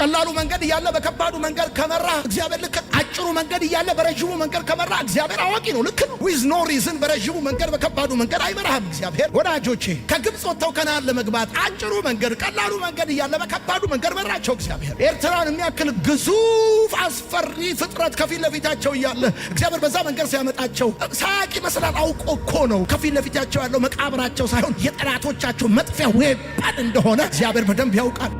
ቀላሉ መንገድ እያለ በከባዱ መንገድ ከመራ እግዚአብሔር ልክ፣ አጭሩ መንገድ እያለ በረዥሙ መንገድ ከመራ እግዚአብሔር አዋቂ ነው፣ ልክ ነው። With no reason በረዥሙ መንገድ በከባዱ መንገድ አይመራህም እግዚአብሔር። ወዳጆቼ፣ ከግብፅ ወጥተው ከነዓን ለመግባት አጭሩ መንገድ፣ ቀላሉ መንገድ እያለ በከባዱ መንገድ መራቸው እግዚአብሔር። ኤርትራን የሚያክል ግዙፍ አስፈሪ ፍጥረት ከፊት ለፊታቸው እያለ እግዚአብሔር በዛ መንገድ ሲያመጣቸው ሳያቅ ይመስላል። አውቆ እኮ ነው። ከፊት ለፊታቸው ያለው መቃብራቸው ሳይሆን የጠላቶቻቸው መጥፊያ weapon እንደሆነ እግዚአብሔር በደንብ ያውቃል።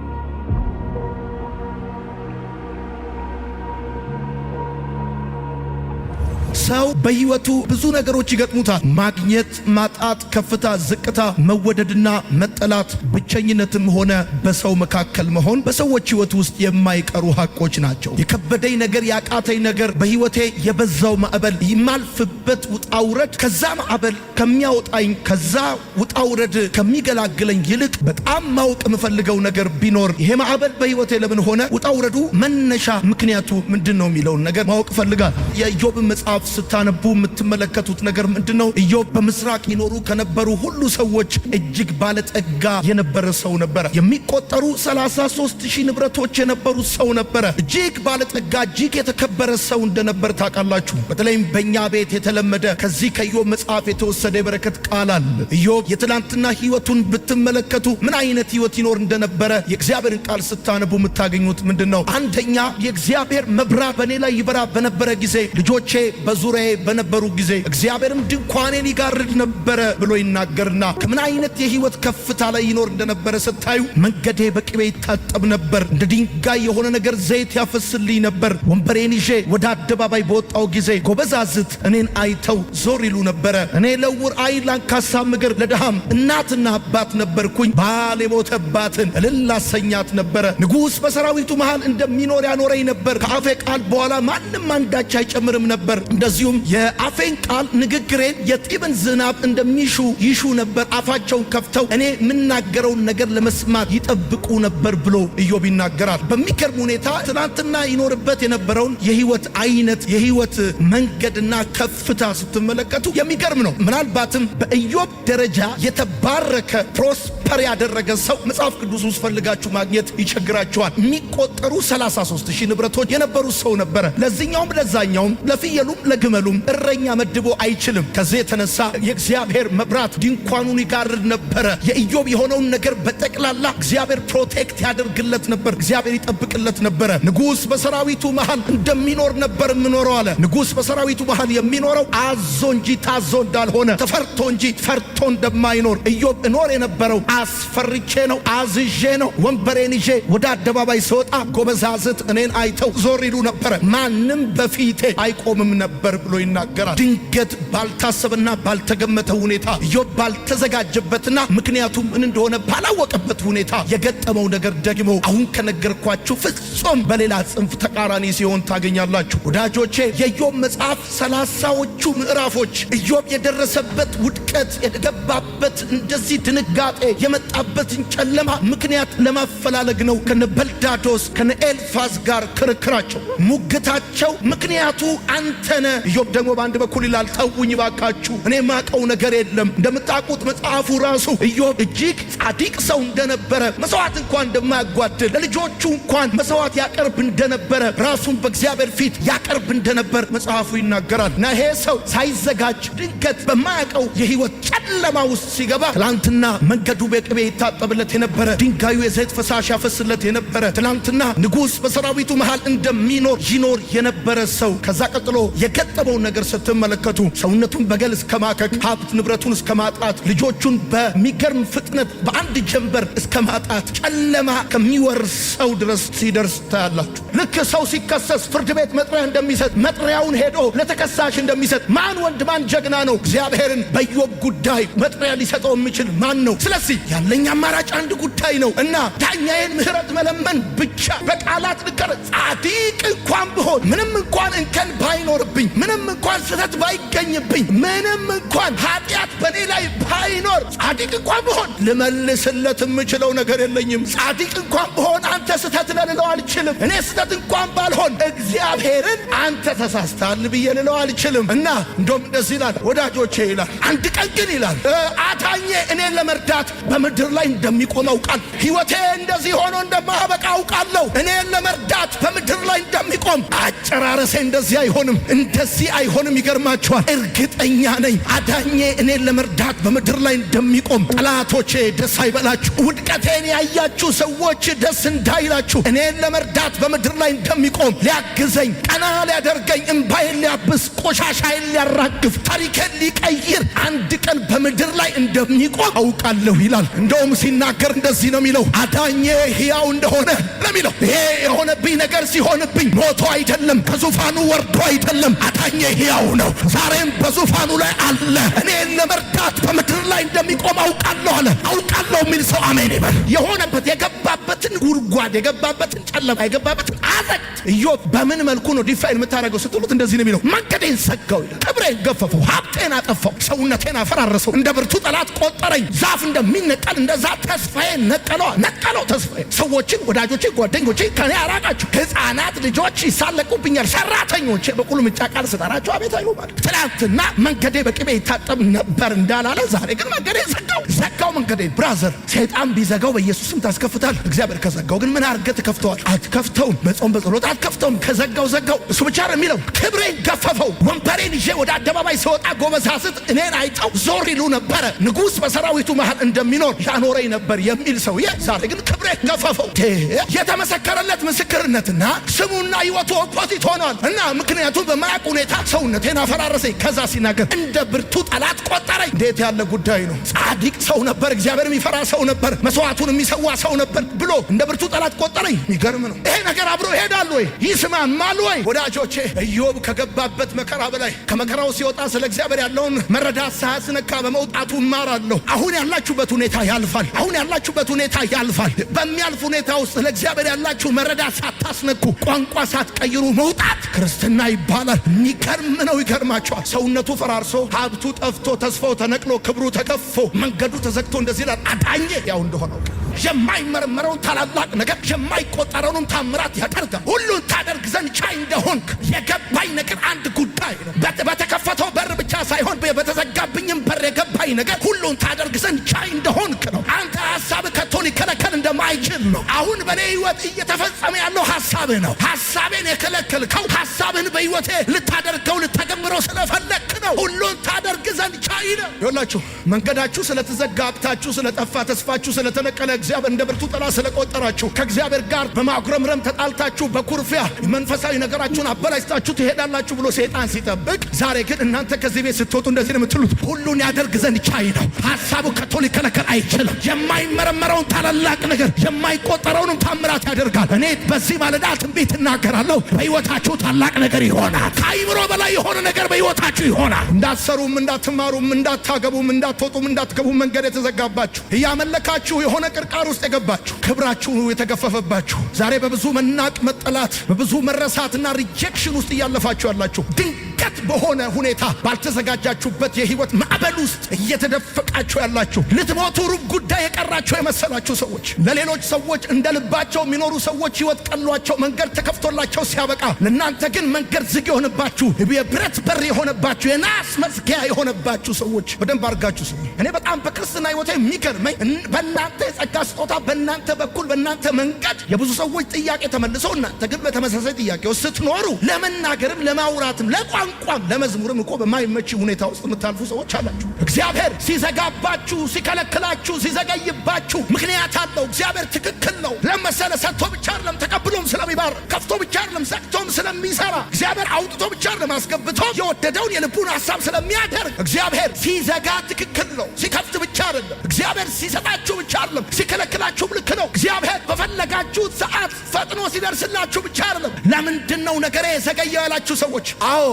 ሰው በህይወቱ ብዙ ነገሮች ይገጥሙታል። ማግኘት፣ ማጣት፣ ከፍታ፣ ዝቅታ፣ መወደድና መጠላት፣ ብቸኝነትም ሆነ በሰው መካከል መሆን በሰዎች ህይወት ውስጥ የማይቀሩ ሀቆች ናቸው። የከበደኝ ነገር፣ ያቃተኝ ነገር፣ በህይወቴ የበዛው ማዕበል፣ የማልፍበት ውጣውረድ ከዛ ማዕበል ከሚያወጣኝ፣ ከዛ ውጣውረድ ከሚገላግለኝ ይልቅ በጣም ማወቅ የምፈልገው ነገር ቢኖር ይሄ ማዕበል በህይወቴ ለምን ሆነ፣ ውጣውረዱ መነሻ ምክንያቱ ምንድን ነው የሚለውን ነገር ማወቅ እፈልጋለሁ። የኢዮብን መጽሐፍ ስታነቡ የምትመለከቱት ነገር ምንድን ነው? ኢዮብ በምስራቅ ይኖሩ ከነበሩ ሁሉ ሰዎች እጅግ ባለጠጋ የነበረ ሰው ነበረ። የሚቆጠሩ 33 ሺህ ንብረቶች የነበሩ ሰው ነበረ። እጅግ ባለጠጋ፣ እጅግ የተከበረ ሰው እንደነበር ታውቃላችሁ። በተለይም በእኛ ቤት የተለመደ ከዚህ ከኢዮብ መጽሐፍ የተወሰደ የበረከት ቃል አለ። ኢዮብ የትላንትና ህይወቱን ብትመለከቱ ምን አይነት ህይወት ይኖር እንደነበረ የእግዚአብሔርን ቃል ስታነቡ የምታገኙት ምንድን ነው? አንደኛ፣ የእግዚአብሔር መብራት በእኔ ላይ ይበራ በነበረ ጊዜ፣ ልጆቼ በዙሪያዬ በነበሩ ጊዜ፣ እግዚአብሔርም ድንኳኔን ይጋርድ ነበረ ብሎ ይናገርና ከምን አይነት የህይወት ከፍታ ላይ ይኖር እንደነበረ ስታዩ፣ መንገዴ በቅቤ ይታጠብ ነበር፣ እንደ ድንጋይ የሆነ ነገር ዘይት ያፈስልኝ ነበር። ወንበሬን ይዤ ወደ አደባባይ በወጣሁ ጊዜ ጎበዛዝት እኔን አይተው ዞር ይሉ ነበረ። እኔ ለዕውር ዓይን፣ ለአንካሳም እግር፣ ለድሃም እናትና አባት ነበርኩኝ። ባል የሞተባትን እልል አሰኛት ነበረ። ንጉሥ በሰራዊቱ መሃል እንደሚኖር ያኖረኝ ነበር። ከአፌ ቃል በኋላ ማንም አንዳች አይጨምርም ነበር። እንደዚሁም የአፌን ቃል፣ ንግግሬን የጢብን ዝናብ እንደሚሹ ይሹ ነበር። አፋቸውን ከፍተው እኔ የምናገረውን ነገር ለመስማት ይጠብቁ ነበር ብሎ ኢዮብ ይናገራል። በሚገርም ሁኔታ ትናንትና ይኖርበት የነበረውን የህይወት አይነት፣ የህይወት መንገድና ከፍታ ስትመለከቱ የሚገርም ነው። ምናልባትም በኢዮብ ደረጃ የተባረከ፣ prosper ያደረገ ሰው መጽሐፍ ቅዱስ ውስጥ ፈልጋችሁ ማግኘት ይቸግራችኋል። የሚቆጠሩ 33 ሺህ ንብረቶች የነበሩ ሰው ነበረ። ለዚኛውም ለዛኛውም፣ ለፍየሉም ለግመሉም እረኛ መድቦ አይችልም። ከዚህ የተነሳ የእግዚአብሔር መብራት ድንኳኑን ይጋርድ ነበረ። የኢዮብ የሆነውን ነገር በጠቅላላ እግዚአብሔር protect ያደርግለት ነበር። እግዚአብሔር ይጠብቅለት ነበረ። ንጉሥ በሰራዊቱ መሃል እንደሚኖር ነበር የምኖረው አለ። ንጉሥ በሰራዊቱ መሃል የሚኖረው አዞ እንጂ ታዞ እንዳልሆነ፣ ተፈርቶ እንጂ ፈርቶ እንደማይኖር፣ ኢዮብ እኖር የነበረው አስፈርቼ ነው፣ አዝዤ ነው። ወንበሬን ይዤ ወደ አደባባይ ስወጣ ጎበዛዝት እኔን አይተው ዞር ይሉ ነበረ፣ ማንም በፊቴ አይቆምም ነበር ብሎ ይናገራል። ድንገት ባልታሰበና ባልተገመተ ሁኔታ፣ ኢዮብ ባልተዘጋጀበትና ምክንያቱ ምን እንደሆነ ባላወቀበት ሁኔታ የገጠመው ነገር ደግሞ አሁን ከነገርኳችሁ ፍጹም በሌላ ጽንፍ ተቃራኒ ሲሆን ታገኛላችሁ። ወዳጆቼ፣ የኢዮብ መጽሐፍ 30ዎቹ ምዕራፎች ኢዮብ የደረሰበት ውድቀት፣ የገባበት እንደዚህ ድንጋጤ፣ የመጣበትን ጨለማ ምክንያት ለማፈላለግ ነው። ከነ በልዳዶስ ከነ ኤልፋዝ ጋር ክርክራቸው፣ ሙግታቸው ምክንያቱ አንተነ። ኢዮብ ደግሞ በአንድ በኩል ይላል፣ ተውኝ ባካችሁ፣ እኔ ማቀው ነገር የለም። እንደምታውቁት መጽሐፉ ራሱ ኢዮብ እጅግ ጻድቅ ሰው እንደነበረ፣ መስዋዕት እንኳን እንደማያጓድል፣ ለልጆቹ እንኳን መስዋዕት ያቀርብ እንደነበረ፣ ራሱን በእግዚአብሔር ፊት ያቀርብ እንደነበር መጽሐፉ ይናገራል። እና ይሄ ሰው ሳይዘጋጅ ድንገት በማያውቀው የህይወት ጨለማ ውስጥ ሲገባ፣ ትላንትና መንገዱ በቅቤ ይታጠብለት የነበረ፣ ድንጋዩ የዘይት ፈሳሽ ያፈስለት የነበረ፣ ትላንትና ንጉሥ በሰራዊቱ መሃል እንደሚኖር ይኖር የነበረ ሰው ከዛ ቀጥሎ የገጠመውን ነገር ስትመለከቱ ሰውነቱን በገል እስከ ማከክ፣ ሀብት ንብረቱን እስከ ማጣት፣ ልጆቹን በሚገርም ፍጥነት በአንድ ጀንበር እስከ ማጣት፣ ጨለማ ከሚወርሰው ድረስ ሲደርስ ታያላችሁ። ልክ ሰው ሲከሰስ ፍርድ ቤት መጥሪያ እንደሚሰጥ፣ መጥሪያውን ሄዶ ለተከሳሽ እንደሚሰጥ፣ ማን ወንድ ማን ጀግና ነው? እግዚአብሔርን በኢዮብ ጉዳይ መጥሪያ ሊሰጠው የሚችል ማን ነው? ስለዚህ ያለኝ አማራጭ አንድ ጉዳይ ነው እና ዳኛዬን ምህረት መለመን ብቻ። በቃላት ልከር፣ ጻድቅ እንኳን ብሆን፣ ምንም እንኳን እንከን ባይኖርብኝ፣ ምንም እንኳን ስህተት ባይገኝብኝ፣ ምንም እንኳን ኃጢአት በእኔ ላይ ባይኖር፣ ጻድቅ እንኳን ብሆን ልመልስለት የምችለው ነገር የለኝም። ጻድቅ እንኳን ብሆን አንተ ስህተት ነህ ልለው አልችልም። እኔ ስህተት እንኳን ባልሆን እግዚአብሔርን አንተ ተሳስተሃል ብዬ ልለው አልችልም። እና እንደውም እንደዚህ ይላል፣ ወዳጆቼ ይላል፣ አንድ ቀን ግን ይላል አታኜ እኔን ለመርዳት በምድር ላይ እንደሚቆም አውቃለሁ። ሕይወቴ እንደዚህ ሆኖ እንደማያበቃ አውቃለሁ። እኔን ለመርዳት በምድር ላይ እንደሚቆም፣ አጨራረሴ እንደዚህ አይሆንም፣ እንደዚህ አይሆንም። ይገርማችኋል። እርግጠኛ ነኝ አዳኜ እኔን ለመርዳት በምድር ላይ እንደሚቆም። ጠላቶቼ ደስ አይበላችሁ፣ ውድቀቴን ያያችሁ ሰዎች ደስ እንዳይላችሁ፣ እኔን ለመርዳት በምድር ላይ እንደሚቆም፣ ሊያግዘኝ፣ ቀና ሊያደርገኝ፣ እምባዬን ሊያብስ፣ ቆሻሻዬን ሊያራግፍ፣ ታሪኬን ሊቀይር አንድ ቀን በምድር ላይ እንደሚቆም አውቃለሁ ይላል። እንደውም ሲናገር እንደዚህ ነው የሚለው፣ አዳኜ ሕያው እንደሆነ ነው የሚለው። ይሄ የሆነብኝ ነገር ሲሆንብኝ ሞቶ አይደለም፣ ከዙፋኑ ወርዶ አይደለም። አዳኜ ሕያው ነው፣ ዛሬም በዙፋኑ ላይ አለ። እኔን ለመርዳት በምድር ላይ እንደሚቆም አውቃለሁ አለ። አውቃለሁ የሚል ሰው አሜን ይበል። የሆነበት የገባበትን ጉድጓድ፣ የገባበትን ጨለማ፣ የገባበትን አዘቅት ኢዮብ በምን መልኩ ነው define የምታደርገው ስትሉት እንደዚህ ነው የሚለው፣ መንገዴን ዘጋው ይላል፣ ክብሬን ገፈፈው፣ ሀብቴን አጠፋው፣ ሰውነቴን አፈራረሰው፣ እንደ ብርቱ ጠላት ቆጠረኝ፣ ዛፍ እንደሚነቀል እንደዛ ተስፋዬን ነቀለው ነቀለው ተስፋዬን። ሰዎችን፣ ወዳጆቼ፣ ጓደኞቼ ከኔ አራቃቸው። ህፃናት ልጆች ይሳለቁብኛል። ሰራተኞቼ በቁልምጫ ቃል ስጠራቸው አቤት አይሉ ማለት። ትናንትና መንገዴ በቅቤ ይታጠብ ነበር እንዳላለ ዛሬ ግን መንገዴን ዘጋው ዘጋው መንገዴን። Brother፣ ሰይጣን ቢዘጋው በኢየሱስም ታስከፍታል። እግዚአብሔር ከዘጋው ግን ምን አድርገህ ትከፍተዋል? አትከፍተውም። በጾም በጸሎት አትከፍተውም። ከዘጋው ዘጋው። እሱ ብቻ ነው የሚለው፣ ክብሬን ገፈፈው። ወንበሬን ይዤ ወደ አደባባይ ስወጣ ጎበዛዝት እኔን አይተው ዞር ይሉ ነበረ። ንጉሥ በሰራዊቱ መሃል እንደሚኖር ያኖረኝ ነበር የሚል ሰውዬ ዛሬ ግን ክብሬን ገፈፈው። የተመሰከረለት ምስክርነትና ስሙና ሕይወቱ opposite ሆኗል። እና ምክንያቱም በማያውቅ ሁኔታ ሰውነቴን አፈራረሰኝ። ከዛ ሲናገር እንደ ብርቱ ጠላት ቆጠረኝ። እንዴት ያለ ጉዳይ ነው! ጻድቅ ሰው ነበር፣ እግዚአብሔር የሚፈራ ሰው ነበር፣ መስዋዕቱን የሚሰዋ ሰው ነበር ብሎ እንደ ብርቱ ጠላት ቆጠረኝ። የሚገርም ነው። ይሄ ነገር አብሮ ይሄዳል ወይ? ይስማማል ወይ? ወዳጆቼ፣ ኢዮብ ከገባበት መከራ በላይ ከመከራው ሲወጣ ስለ እግዚአብሔር ያለውን መረዳት ሳያስነካ በመውጣቱ እማራለሁ። አሁን ያላችሁበት ሁኔታ ያልፋል። አሁን ያላችሁበት ሁኔታ ያልፋል። በሚያልፍ ሁኔታ ውስጥ ለእግዚአብሔር ያላችሁ መረዳት ሳታስነኩ፣ ቋንቋ ሳትቀይሩ መውጣት ክርስትና ይባላል። የሚገርም ነው። ይገርማቸዋል። ሰውነቱ ፈራርሶ፣ ሀብቱ ጠፍቶ፣ ተስፋው ተነቅሎ፣ ክብሩ ተገፎ፣ መንገዱ ተዘግቶ እንደዚህ ይላል፣ አዳኜ ያው እንደሆነው የማይመረመረውን ታላላቅ ነገር የማይቆጠረውንም ታምራት ያደርጋል። ሁሉን ታደርግ ዘንድ ቻይ እንደሆንክ የገባኝ ነገር አንድ ጉዳይ ነው። በተከፈተው በር ብቻ ሳይሆን በተዘጋብኝም በር የገባኝ ነገር ሁሉን ታደርግ ዘንድ ቻይ እንደሆንክ ነው። አንተ ሀሳብህ ከቶ ሊከለከል እንደማይችል ነው። አሁን በእኔ ህይወት እየተፈጸመ ያለው ሀሳብህ ነው። ሀሳቤን የከለከልከው ሀሳብህን በህይወቴ ልታደርገው ልተገምረው ስለፈለግክ ነው። ሁሉን ታደርግ ዘንድ ቻይ ነው። ይኸውላችሁ፣ መንገዳችሁ ስለተዘጋ፣ ሀብታችሁ ስለጠፋ፣ ተስፋችሁ ስለተነቀለ፣ እግዚአብሔር እንደ ብርቱ ጠላት ስለቆጠራችሁ፣ ከእግዚአብሔር ጋር በማጉረምረም ተጣልታችሁ በኩርፊያ መንፈሳዊ ነገራችሁን አበላሽታችሁ ትሄዳላችሁ ብሎ ሰይጣን ሲጠብቅ፣ ዛሬ ግን እናንተ ከዚህ ቤት ስትወጡ እንደዚህ ነው የምትሉት፣ ሁሉን ያደርግ ዘንድ ቻይ ነው። ሀሳቡ ከቶ ሊከለከል አይችልም። የማይመረመረውን ታላላቅ ነገር የማይቆጠረውንም ታምራት ያደርጋል። እኔ በዚህ ማለዳ ትንቢት እናገራለሁ። በሕይወታችሁ ታላቅ ነገር ይሆናል። ከአይምሮ በላይ የሆነ ነገር በሕይወታችሁ ይሆናል። እንዳትሰሩም፣ እንዳትማሩም፣ እንዳታገቡም፣ እንዳትወጡም፣ እንዳትገቡም መንገድ የተዘጋባችሁ፣ እያመለካችሁ የሆነ ቅርቃር ውስጥ የገባችሁ፣ ክብራችሁ የተገፈፈባችሁ፣ ዛሬ በብዙ መናቅ፣ መጠላት፣ በብዙ መረሳትና rejection ውስጥ እያለፋችሁ ያላችሁ፣ ድንገት በሆነ ሁኔታ ባልተዘጋጃችሁበት የህይወት ማዕበል ውስጥ እየተደፈቃችሁ ያላችሁ፣ ልትሞቱ ሩብ ጉዳይ የቀራችሁ የመሰላችሁ ሰዎች፣ ለሌሎች ሰዎች እንደ ልባቸው የሚኖሩ ሰዎች ህይወት ቀሏቸው መንገድ ተከፍቶላቸው ሲያበቃ ለእናንተ ግን መንገድ ዝግ የሆነባችሁ፣ የብረት በር የሆነባችሁ፣ የናስ መዝጊያ የሆነባችሁ ሰዎች በደንብ አድርጋችሁ ስሙ። እኔ በጣም በክርስትና ህይወቴ የሚገርመኝ በእናንተ የጸጋ ስጦታ፣ በእናንተ በኩል፣ በእናንተ መንገድ የብዙ ሰዎች ጥያቄ ተመልሶ እናንተ ግን በተመሳሳይ ጥያቄ ውስጥ ስትኖሩ ለመናገርም ለማውራትም ለቋንቋም ለመዝሙርም እኮ በማይመች ሁኔታ ውስጥ የምታልፉ ሰዎች አላችሁ። እግዚአብሔር ሲዘጋባችሁ፣ ሲከለክላችሁ፣ ሲዘገይባችሁ ምክንያት አለው። እግዚአብሔር ትክክል ነው። ለመሰለ ሰጥቶ ብቻ አይደለም ተቀብሎም ስለሚባርክ፣ ከፍቶ ብቻ አይደለም ዘግቶም ስለሚሰራ፣ እግዚአብሔር አውጥቶ ብቻ አይደለም አስገብቶ የወደደውን የልቡን ሀሳብ ስለሚያደርግ፣ እግዚአብሔር ሲዘጋ ትክክል ነው። ሲከፍት ብቻ አይደለም። እግዚአብሔር ሲሰጣችሁ ብቻ አይደለም፣ ሲከለክላችሁም ልክ ነው። እግዚአብሔር በፈለጋችሁት ሰዓት ፈጥኖ ሲደርስላችሁ ብቻ አይደለም። ለምንድን ነው ነገሬ የዘገየው ያላችሁ ሰዎች፣ አዎ፣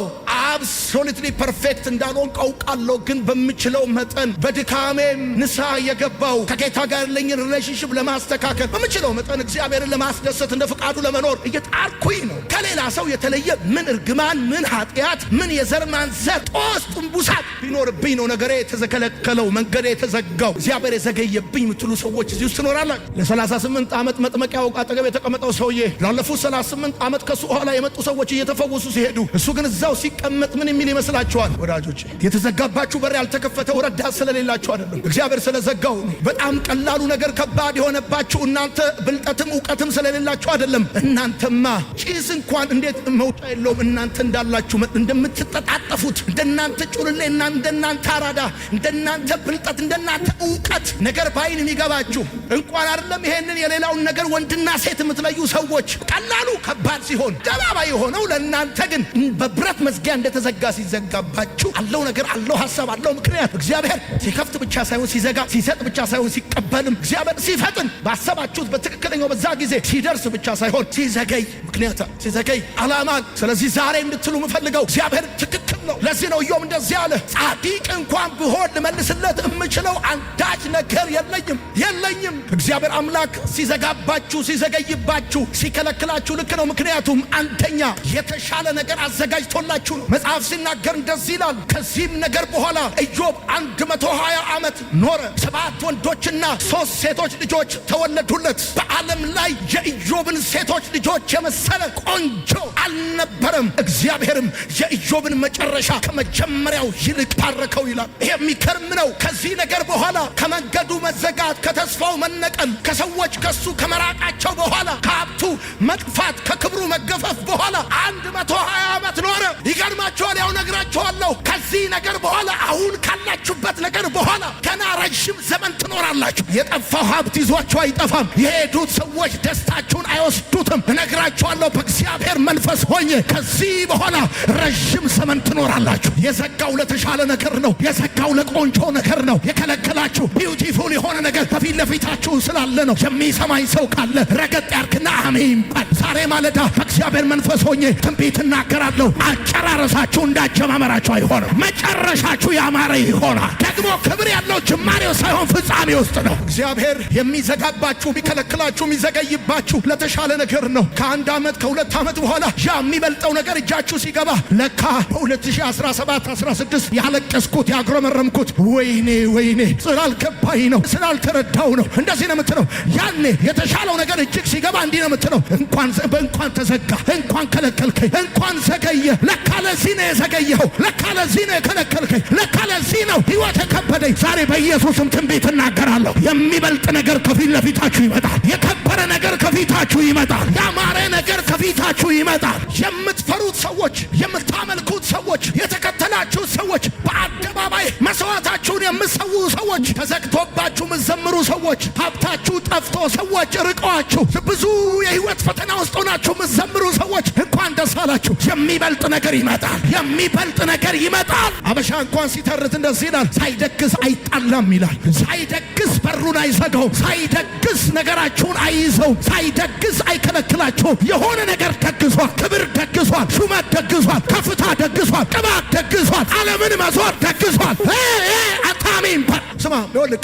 absolutely perfect እንዳልሆንኩ አውቃለሁ። ግን በምችለው መጠን በድካሜም ንስሐ እየገባሁ ከጌታ ጋር ያለኝን relationship ለማስተካከል፣ በምችለው መጠን እግዚአብሔርን ለማስደሰት፣ እንደ ፍቃዱ ለመኖር እየጣርኩኝ ነው። ከሌላ ሰው የተለየ ምን እርግማን፣ ምን ኃጢአት፣ ምን የዘር ማንዘር ጦስ ጥንቡሳት ቢኖርብኝ ነው ነገሬ የተከለከለው፣ መንገዴ የተዘጋው፣ እግዚአብሔር የዘገየብኝ የምትሉ ሰዎች እዚህ ውስጥ ትኖራላችሁ። ለ38 ዓመት መጥመቂያው አጠገብ የተቀመጠው ሰውዬ ላለፉት 38 ዓመት ከሱ ኋላ የመጡ ሰዎች እየተፈወሱ ሲሄዱ እሱ ግን እዛው ሲቀመጥ ሲቀመጥ ምን የሚል ይመስላችኋል? ወዳጆቼ የተዘጋባችሁ በር ያልተከፈተው ረዳት ስለሌላችሁ አይደለም፣ እግዚአብሔር ስለዘጋው ነው። በጣም ቀላሉ ነገር ከባድ የሆነባችሁ እናንተ ብልጠትም እውቀትም ስለሌላችሁ አይደለም። እናንተማ ጭስ እንኳን እንዴት መውጫ የለውም። እናንተ እንዳላችሁ እንደምትጠጣጠፉት፣ እንደናንተ ጩልሌ፣ እንደናንተ አራዳ፣ እንደናንተ ብልጠት፣ እንደናንተ እውቀት ነገር ባይን የሚገባችሁ እንኳን አይደለም ይሄንን የሌላውን ነገር ወንድና ሴት የምትለዩ ሰዎች ቀላሉ ከባድ ሲሆን ደባባ የሆነው ለእናንተ ግን በብረት መዝጊያ እንደተዘጋ ሲዘጋባችሁ አለው ነገር አለው ሐሳብ አለው ምክንያት። እግዚአብሔር ሲከፍት ብቻ ሳይሆን ሲዘጋ፣ ሲሰጥ ብቻ ሳይሆን ሲቀበልም፣ እግዚአብሔር ሲፈጥን ባሰባችሁት በትክክለኛው በዛ ጊዜ ሲደርስ ብቻ ሳይሆን ሲዘገይ ምክንያት፣ ሲዘገይ ዓላማን። ስለዚህ ዛሬ እንድትሉ የምፈልገው እግዚአብሔር ትክክል ነው። ለዚህ ነው ኢዮብ እንደዚህ አለ፣ ጻድቅ እንኳን ብሆን ልመልስለት የምችለው አንዳች ነገር የለኝም የለኝም። እግዚአብሔር አምላክ ሲዘጋባችሁ፣ ሲዘገይባችሁ፣ ሲከለክላችሁ ልክ ነው። ምክንያቱም አንደኛ የተሻለ ነገር አዘጋጅቶላችሁ ነው። መጽሐፍ ሲናገር እንደዚህ ይላል፣ ከዚህም ነገር በኋላ ኢዮብ 120 ዓመት ኖረ፣ 7 ወንዶችና 3 ሴቶች ልጆች ተወለዱለት። በዓለም ላይ የኢዮብን ሴቶች ልጆች የመሰለ ቆንጆ አልነበረም። እግዚአብሔርም የኢዮብን መጨረሻ ከመጀመሪያው ይልቅ ባረከው ይላል። ይሄ የሚገርም ነው። ከዚህ ነገር በኋላ ከመንገዱ መዘጋት፣ ከተስፋው መነቀል፣ ከሰዎች ከሱ ከመራቃቸው በኋላ፣ ከሀብቱ መጥፋት፣ ከክብሩ መገፈፍ በኋላ 120 ዓመት ኖረ። ይገርማችኋል። ያው ነግራችኋለሁ። ከዚህ ነገር በኋላ አሁን ካላችሁበት ነገር በኋላ ገና ረዥም ዘመን ትኖራላችሁ። የጠፋው ሀብት ይዟችሁ አይጠፋም። የሄዱት ሰዎች ደስታችሁን አይወስዱትም። እነግራችኋለሁ በእግዚአብሔር መንፈስ ሆኜ ከዚህ በኋላ ረዥም ዘመን ትኖራላችሁ። የዘጋው ለተሻለ ነገር ነው። የዘጋው ለቆንጆ ነገር ነው። የከለከላችሁ beautiful የሆነ ነገር ከፊት ለፊታችሁ ስላለ ነው። የሚሰማኝ ሰው ካለ ረገጥ ያርክና አሜን በል። ዛሬ ማለዳ በእግዚአብሔር መንፈስ ሆኜ ትንቢት እናገራለሁ። አጨራረሳችሁ እንዳጀማመራችሁ አይሆንም። መጨረሻችሁ ያማረ ይሆናል። ደግሞ ክብር ያለው ጅማሬው ሳይሆን ፍጻሜ ውስጥ ነው። እግዚአብሔር የሚዘጋባችሁ፣ የሚከለክላችሁ፣ የሚዘገይባችሁ ለተሻለ ነገር ነው። ከአንድ ዓመት ከ2 ዓመት በኋላ ያ የሚበልጠው ነገር እጃችሁ ሲገባ ለካ በ2017 16 ያለቀስኩት ያጉረመረምኩት ወይኔ ወይኔ ስላልገባኝ ነው ስላልተረዳው ነው እንደዚህ ነው የምትለው። ያኔ የተሻለው ነገር እጅግ ሲገባ እንዲህ ነው የምትለው። እንኳን ተዘጋ፣ እንኳን ከለከልከኝ፣ እንኳን ዘገየ። ለካ ለዚህ ነው የዘገየኸው፣ ለካ ለዚህ ነው የከለከልከኝ፣ ለካ ለዚህ ነው ሕይወት የከበደኝ። ዛሬ በኢየሱስም ትንቢት እናገራለሁ። የሚበልጥ ነገር ከፊት ለፊታችሁ ይመጣል። የከበረ ነገር ከፊታችሁ ይመጣል። ያማረ ነገር ከፊታችሁ ይመጣል። የምትፈሩት ሰዎች፣ የምታመልኩት ሰዎች፣ የተከተላችሁት ሰዎች፣ በአደባባይ መስዋዕታችሁን የምትሰዉ ሰዎች፣ ተዘግቶባችሁ የምትዘምሩ ሰዎች፣ ሀብታችሁ ጠፍቶ ሰዎች ርቀዋችሁ ብዙ የህይወት ፈተና ውስጥ ሆናችሁ የምትዘምሩ ሰዎች እንኳን ደስ አላችሁ። የሚበልጥ ነገር ይመጣል። የሚበልጥ ነገር ይመጣል። አበሻ እንኳን ሲተርት እንደዚህ ይላል፣ ሳይደግስ አይጣላም ይላል። ሳይደግስ በሩን አይዘጋውም። ሳይደግስ ነገራችሁን አይይዘውም። ሳይደግስ አይከለክላችሁም። የሆነ ነገር ደግሷል። ክብር ደግሷል። ሹመት ደግሷል። ከፍታ ደግሷል። ቅባት ደግሷል። ዓለምን መዞር ደግሷል። አታሚን ስማ፣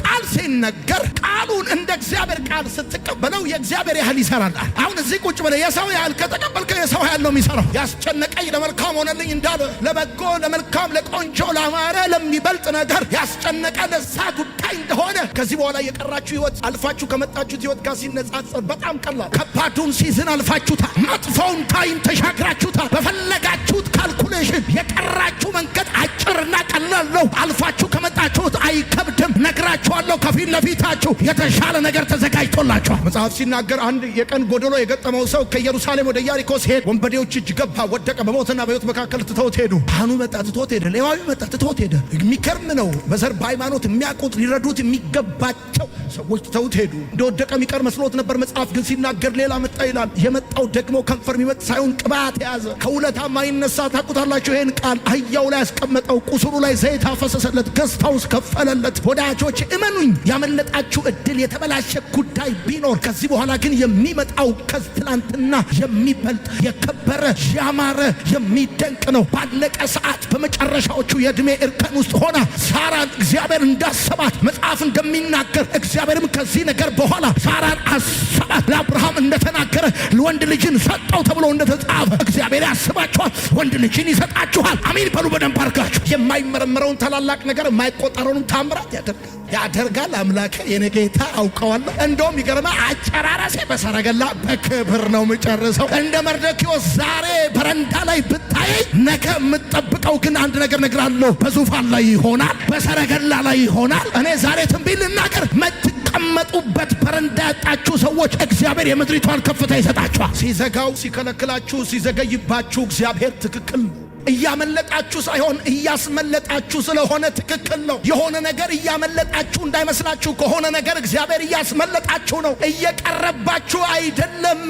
ቃል ሲነገር ቃሉን እንደ እግዚአብሔር ቃል ስትቀበለው የእግዚአብሔር ያህል ይሰራል። አሁን እዚህ ቁጭ ብለህ የሰው ያህል ከተቀበልከው የሰው ያህል ነው የሚሰራው። ያስጨነቀኝ ለመልካም ሆነልኝ እንዳለ ለበጎ፣ ለመልካም፣ ለቆንጆ፣ ለአማረ፣ ለሚበልጥ ነገር ያስጨነቀ ለዛ ጉዳይ እንደሆነ ከዚህ በኋላ የቀራችሁ ህይወት አልፋችሁ ከመጣችሁት ህይወት ጋር ሲነጻጸር በጣም ቀላል። ከባዱን season አልፋችሁታል። መጥፎውን time ተሻግራችሁታል። በፈለጋችሁት calculation የቀራችሁ መንገድ አጭርና ቀላል ነው። አልፋችሁ ከመጣችሁት አይከብድም። ነግራችኋለሁ፣ ከፊት ለፊታችሁ የተሻለ ነገር ተዘጋጅቶላችኋል። መጽሐፍ ሲናገር አንድ የቀን ጎደሎ የገጠመው ሰው ከኢየሩሳሌም ወደ ኢያሪኮ ሲሄድ ወንበዴዎች እጅ ገባ፣ ወደቀ። በሞትና በሕይወት መካከል ትተውት ሄዱ። ካህኑ መጣ፣ ትተውት ሄደ። ሌዋዊ መጣ፣ ትተውት ሄደ። የሚገርም ነው። በዘር በሃይማኖት የሚያውቁት ሊረዱት የሚገባቸው ሰዎች ትተውት ሄዱ። እንደወደቀ የሚቀር መስሎት ነበር። መጽሐፍ ግን ሲናገር ሌላ መጣ ይላል። የመጣው ደግሞ ከንፈር የሚመጥ ሳይሆን ቅባት የያዘ ከውለታ ማይነሳ። ታውቁታላችሁ ይሄን ቃል። አህያው ላይ ያስቀመጠው፣ ቁስሉ ላይ ዘይት አፈሰሰለት፣ ገዝታውስ ከፈለለት። ወዳጆች እመኑኝ፣ ያመለጣችሁ እድል የተበላሸ ጉዳይ ቢኖር ከዚህ በኋላ ግን የሚመጣው ከትላንትና የሚበልጥ የከበረ ያማረ የሚደንቅ ነው። ባለቀ ሰዓት በመጨረሻዎቹ የእድሜ እርከን ውስጥ ሆና ሳራን እግዚአብሔር እንዳሰባት መጽሐፍ እንደሚናገር እግዚአብሔርም ከዚህ ነገር በኋላ ሳራን አሰባት። ለአብርሃም እንደተናገረ ወንድ ልጅን ሰጠው ተብሎ እንደተጻፈ እግዚአብሔር ያስባችኋል፣ ወንድ ልጅን ይሰጣችኋል። አሜን በሉ በደንብ አድርጋችሁ። የማይመች የማይመረመረውን ታላላቅ ነገር የማይቆጠረውን ታምራት ያደርጋል ያደርጋል። አምላኬ የኔ ጌታ አውቀዋለሁ። እንደውም ይገርማ አጨራረሴ በሰረገላ በክብር ነው የምጨርሰው። እንደ መርዶክዮስ ዛሬ በረንዳ ላይ ብታየኝ ነገ የምጠብቀው ግን አንድ ነገር እነግርሃለሁ፣ በዙፋን ላይ ይሆናል፣ በሰረገላ ላይ ይሆናል። እኔ ዛሬ ትንቢት ልናገር፣ መትቀመጡበት በረንዳ ያጣችሁ ሰዎች እግዚአብሔር የምድሪቷን ከፍታ ይሰጣችኋል። ሲዘጋው፣ ሲከለክላችሁ፣ ሲዘገይባችሁ እግዚአብሔር ትክክል ነው። እያመለጣችሁ ሳይሆን እያስመለጣችሁ ስለሆነ ትክክል ነው። የሆነ ነገር እያመለጣችሁ እንዳይመስላችሁ፣ ከሆነ ነገር እግዚአብሔር እያስመለጣችሁ ነው። እየቀረባችሁ አይደለም።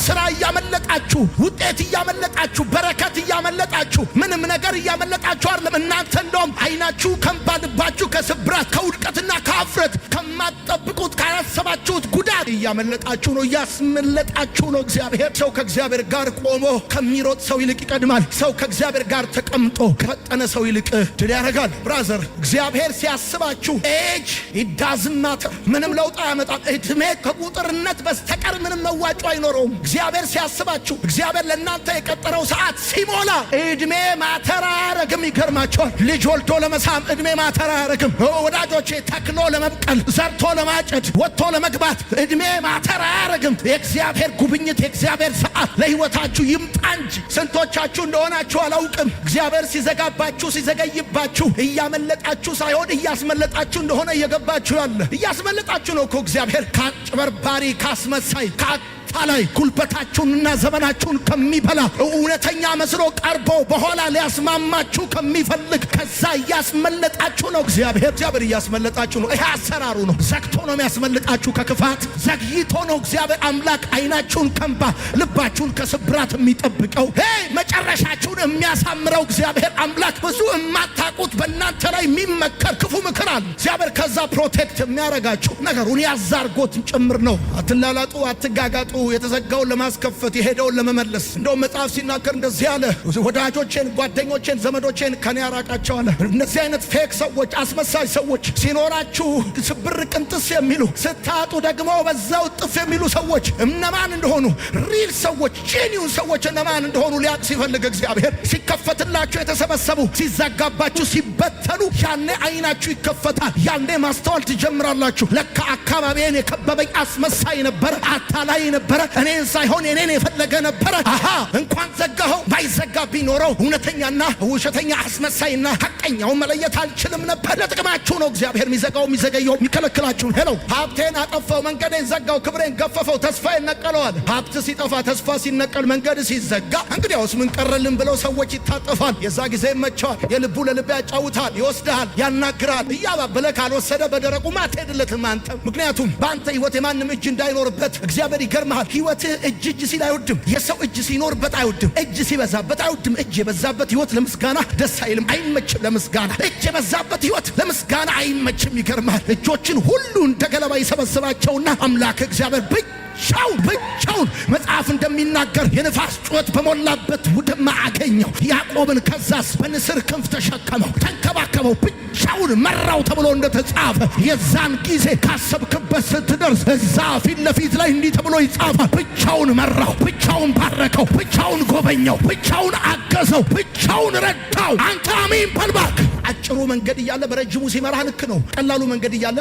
ስራ እያመለጣችሁ፣ ውጤት እያመለጣችሁ፣ በረከት እያመለጣችሁ፣ ምንም ነገር እያመለጣችሁ አይደለም። እናንተ እንደውም አይናችሁ ከእንባ ልባችሁ ከስብራት ከውድቀትና ከአፍረት ከማትጠብቁት ካላሰባችሁት ጉዳት እያመለጣችሁ ነው። እያስመለጣችሁ ነው። እግዚአብሔር ሰው ከእግዚአብሔር ጋር ቆሞ ከሚሮጥ ሰው ይልቅ ይቀድማል። ሰው ከእግዚአብሔር ጋር ተቀምጦ ከፈጠነ ሰው ይልቅ ድል ያደርጋል። Brother፣ እግዚአብሔር ሲያስባችሁ age doesn't matter፣ ምንም ለውጥ አያመጣም። እድሜ ከቁጥርነት በስተቀር ምንም መዋጮ አይኖረውም። እግዚአብሔር ሲያስባችሁ፣ እግዚአብሔር ለእናንተ የቀጠረው ሰዓት ሲሞላ እድሜ matter አያረግም። ይገርማቸዋል። ልጅ ወልዶ ለመሳም እድሜ matter አያረግም። ወዳጆቼ፣ ተክሎ ለመብቀል፣ ዘርቶ ለማጨድ፣ ወጥቶ ለመግባት እድሜ matter አያረግም። የእግዚአብሔር ጉብኝት፣ የእግዚአብሔር ሰዓት ለሕይወታችሁ ይምጣ እንጂ ስንቶቻችሁ እንደሆናችሁ አላውቅም። እግዚአብሔር ሲዘጋባችሁ፣ ሲዘገይባችሁ እያመለጣችሁ ሳይሆን እያስመለጣችሁ እንደሆነ እየገባችሁ ያለ እያስመለጣችሁ ነው እኮ እግዚአብሔር ከአጭበርባሪ፣ ካስመሳይ፣ ከአታላይ፣ ጉልበታችሁንና ዘመናችሁን ከሚበላ፣ እውነተኛ መስሎ ቀርቦ በኋላ ሊያስማማችሁ ከሚፈልግ ከዛ እያስመለጣችሁ ነው። እግዚአብሔር እያስመለጣችሁ ነው። ይሄ አሰራሩ ነው። ዘግቶ ነው የሚያስመልጣችሁ ከክፋት። ዘግይቶ ነው እግዚአብሔር አምላክ አይናችሁን ከእንባ ልባችሁን ከስብራት የሚጠብቀው። Hey፣ መጨረሻችሁን የሚያሳምረው እግዚአብሔር አምላክ። ብዙ የማታውቁት በእናንተ ላይ የሚመከር ክፉ ምክር አለ። እግዚአብሔር ከዛ protect የሚያረጋችሁ ነገሩን ያዛርጎት ጭምር ነው። አትላላጡ፣ አትጋጋጡ። የተዘጋውን ለማስከፈት፣ የሄደውን ለመመለስ። እንደውም መጽሐፍ ሲናገር እንደዚህ አለ፣ ወዳጆቼን፣ ጓደኞቼን፣ ዘመዶቼን ከኔ ያራቃቸው አለ። እነዚህ አይነት fake ሰዎች፣ አስመሳይ ሰዎች፣ ሲኖራችሁ ስብር ቅንጥስ የሚሉ፣ ስታጡ ደግሞ በዛው ጥፍ የሚሉ ሰዎች እነማን እንደሆኑ፣ real ሰዎች፣ genuine ሰዎች እነማን እንደሆኑ ሊያቅ ሲፈልግ እግዚአብሔር፣ ሲከፈትላችሁ የተሰበሰቡ፣ ሲዘጋባችሁ ሲበተኑ፣ ያኔ አይናችሁ ይከፈታል። ያኔ ማስተዋል ትጀምራላችሁ። ለካ አካባቢዬን የከበበኝ አስመሳይ ነበረ፣ አታላይ ነበረ፣ እኔን ሳይሆን የኔን የፈለገ ነበረ። አሃ፣ እንኳን ዘጋኸው። ባይዘጋ ቢኖረው እውነተኛና ውሸተኛ፣ አስመሳይና ሐቀኛውን መለየት አልችልም ነበር። ለጥቅማችሁ ነው እግዚአብሔር የሚዘጋው፣ የሚዘገየው፣ የሚከለክላችሁ። Hello፣ ሀብቴን አጠፋው፣ መንገዴን ዘጋው፣ ክብሬን ገፈፈው፣ ተስፋዬን ነቀለዋል። ሀብት ሲጠፋ፣ ተስፋ ሲነቀል፣ መንገድ ሲዘጋ እንግዲያውስ ምን ቀረልን ብለው ሰዎች ይታጠፋል። የዛ ጊዜ ይመቸዋል። የልቡ ለልብ ያጫውታል፣ ይወስድሃል፣ ያናግራል። እያባበለ ካልወሰደ በደረቁ አትሄድለትም አንተ። ምክንያቱም በአንተ ህይወት የማንም እጅ እንዳይኖርበት እግዚአብሔር ይገርምሃል። ህይወትህ እጅ እጅ ሲል አይወድም። የሰው እጅ ሲኖርበት አይወድም። እጅ ሲበዛበት አይወድም። እጅ የበዛበት ህይወት ለምስጋና ደስ አይልም፣ አይመችም። ለምስጋና እጅ የበዛበት ህይወት ለምስጋና አይመችም። ይገርምሃል። እጆችን ሁሉ እንደ ገለባ ይሰበስባቸውና አምላክ እግዚአብሔር ብቻውን ብቻውን፣ መጽሐፍ እንደሚናገር የንፋስ ጩኸት በሞላበት ውድማ አገኘው ያዕቆብን። ከዛስ በንስር ክንፍ ተሸከመው፣ ተንከባከበው፣ ብቻውን መራው ተብሎ እንደተጻፈ፣ የዛን ጊዜ ካሰብክበት ስትደርስ እዛ ፊት ለፊት ላይ እንዲህ ተብሎ ይጻፋል። ብቻውን መራው፣ ብቻውን ባረከው፣ ብቻውን ጎበኘው፣ ብቻውን አገዘው፣ ብቻውን ረዳው። አንተ አሜን በል እባክህ። አጭሩ መንገድ እያለ በረጅሙ ሲመራ ልክ ነው። ቀላሉ መንገድ እያለ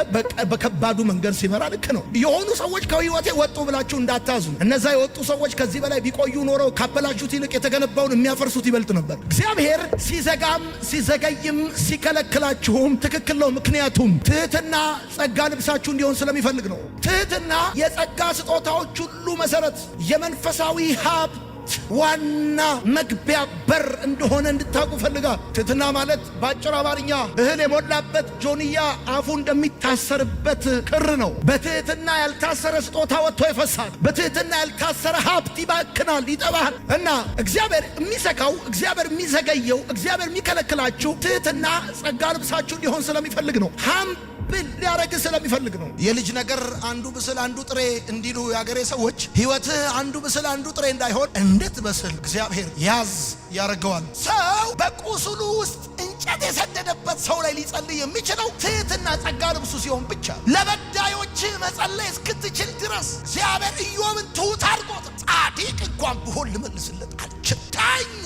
በከባዱ መንገድ ሲመራ ልክ ነው። የሆኑ ሰዎች ከህይወቴ ወጡ ብላችሁ እንዳታዝኑ። እነዛ የወጡ ሰዎች ከዚህ በላይ ቢቆዩ ኖረው ካበላሹት ይልቅ የተገነባውን የሚያፈርሱት ይበልጥ ነበር። እግዚአብሔር ሲዘጋም ሲዘገይም ሲከለክላችሁም ትክክል ነው። ምክንያቱም ትህትና ጸጋ ልብሳችሁ እንዲሆን ስለሚፈልግ ነው። ትህትና የጸጋ ስጦታዎች ሁሉ መሰረት፣ የመንፈሳዊ ሀብት ዋና መግቢያ በር እንደሆነ እንድታውቁ ፈልጋል። ትህትና ማለት በአጭር አማርኛ እህል የሞላበት ጆንያ አፉ እንደሚታሰርበት ክር ነው። በትህትና ያልታሰረ ስጦታ ወጥቶ ይፈሳል። በትህትና ያልታሰረ ሀብት ይባክናል፣ ይጠባል። እና እግዚአብሔር የሚዘጋው፣ እግዚአብሔር የሚዘገየው፣ እግዚአብሔር የሚከለክላችሁ ትህትና ጸጋ ልብሳችሁ እንዲሆን ስለሚፈልግ ነው። Humble ሊያረግ ስለሚፈልግ ነው። የልጅ ነገር አንዱ ብስል አንዱ ጥሬ እንዲሉ የአገሬ ሰዎች፣ ህይወትህ አንዱ ብስል አንዱ ጥሬ እንዳይሆን እንድትበስል እግዚአብሔር ያዝ ያደርገዋል። ሰው በቁስሉ ውስጥ እንጨት የሰደደበት ሰው ላይ ሊጸልይ የሚችለው ትህትና ጸጋ ልብሱ ሲሆን ብቻ፣ ለበዳዮች መጸለይ እስክትችል ድረስ እግዚአብሔር ኢዮብን ትሁት አድርጎት ጻድቅ እንኳን ብሆን ልመልስለት አልችል፣ ዳኛ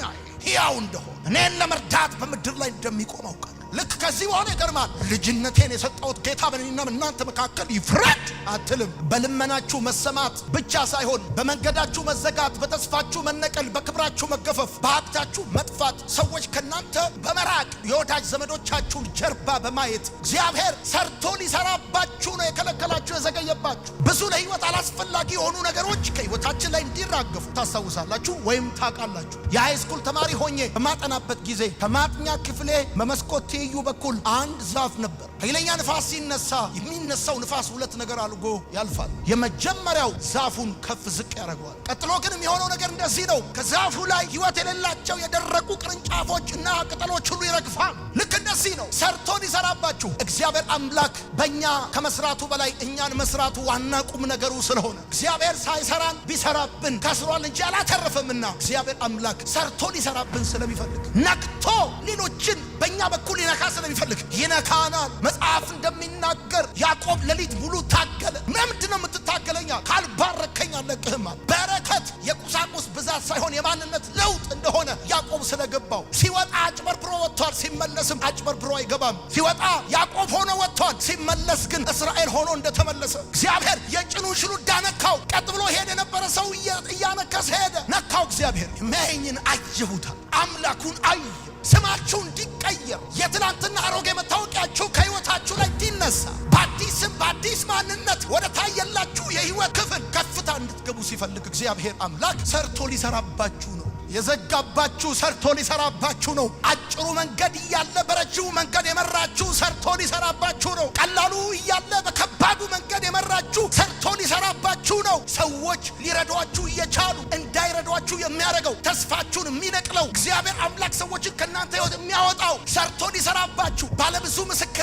ሕያው እንደሆነ እኔን ለመርዳት በምድር ላይ እንደሚቆም አውቃለሁ። ልክ ከዚህ በኋላ ይገርማል። ልጅነቴን የሰጠሁት ጌታ በእኔና በእናንተ መካከል ይፍረድ አትልም። በልመናችሁ መሰማት ብቻ ሳይሆን በመንገዳችሁ መዘጋት፣ በተስፋችሁ መነቀል፣ በክብራችሁ መገፈፍ፣ በሀብታችሁ መጥፋት፣ ሰዎች ከእናንተ በመራቅ የወዳጅ ዘመዶቻችሁን ጀርባ በማየት እግዚአብሔር ሰርቶ ሊሰራባችሁ ነው የከለከላችሁ የዘገየባችሁ። ብዙ ለህይወት አላስፈላጊ የሆኑ ነገሮች ከህይወታችን ላይ እንዲራገፉ ታስታውሳላችሁ ወይም ታውቃላችሁ። የ high school ተማሪ ሆኜ በማጠናበት ጊዜ ከማጥኛ ክፍሌ በመስኮት ትይዩ በኩል አንድ ዛፍ ነበር። ኃይለኛ ንፋስ ሲነሳ የሚነሳው ንፋስ ሁለት ነገር አድርጎ ያልፋል። የመጀመሪያው ዛፉን ከፍ ዝቅ ያደርገዋል። ቀጥሎ ግን የሚሆነው ነገር እንደዚህ ነው። ከዛፉ ላይ ህይወት የሌላቸው የደረቁ ቅርንጫፎች እና ቅጠሎች ሁሉ ይረግፋል። ልክ እንደዚህ ነው ሰርቶ ሊሰራባችሁ እግዚአብሔር አምላክ በእኛ ከመስራቱ በላይ እኛን መስራቱ ዋና ቁም ነገሩ ስለሆነ እግዚአብሔር ሳይሰራን ቢሰራብን ከስሯል እንጂ አላተረፈምና እግዚአብሔር አምላክ ሰርቶ ሊሰራብን ስለሚፈልግ ነክቶ ሌሎችን በእኛ በኩል ሊነካ ስለሚፈልግ ይነካናል። መጽሐፍ እንደሚናገር ያዕቆብ ሌሊት ሙሉ ታገለ። ለምንድን ነው የምትታገለኛ? ካልባረከኝ አልለቅህም። በረከት የቁሳቁስ ብዛት ሳይሆን የማንነት ለውጥ እንደሆነ ያዕቆብ ስለገባው ሲወጣ አጭበርብሮ ወጥቷል። ሲመለስም አጭበርብሮ አይገባም። ሲወጣ ያዕቆብ ሆኖ ወጥቷል። ሲመለስ ግን እስራኤል ሆኖ እንደተመለሰ እግዚአብሔር የጭኑን ሽሉዳ ነካው። ቀጥ ብሎ ሄደ የነበረ ሰው እያነከሰ ሄደ፣ ነካው። እግዚአብሔር የሚያየኝን አየሁታል፣ አምላኩን አየ። ስማችሁ እንዲቀየር የትላንትና አሮጌ መታወቂያችሁ ከሕይወታችሁ ላይ እንዲነሳ በአዲስ ስም በአዲስ ማንነት ወደ ታየላችሁ የሕይወት ክፍል ከፍታ እንድትገቡ ሲፈልግ እግዚአብሔር አምላክ ሰርቶ ሊሰራባችሁ ነው። የዘጋባችሁ ሰርቶ ሊሰራባችሁ ነው። አጭሩ መንገድ እያለ በረጅሙ መንገድ የመራችሁ ሰርቶ ሊሰራባችሁ ነው። ቀላሉ እያለ በከባዱ መንገድ የመራችሁ ሰርቶ ሊሰራባችሁ ነው። ሰዎች ሊረዷችሁ እየቻሉ እንዳይረዷችሁ የሚያደርገው ተስፋችሁን የሚነቅለው እግዚአብሔር አምላክ ሰዎችን ከእናንተ ሕይወት የሚያወጣው ሰርቶ ሊሰራባችሁ ባለብዙ ምስክር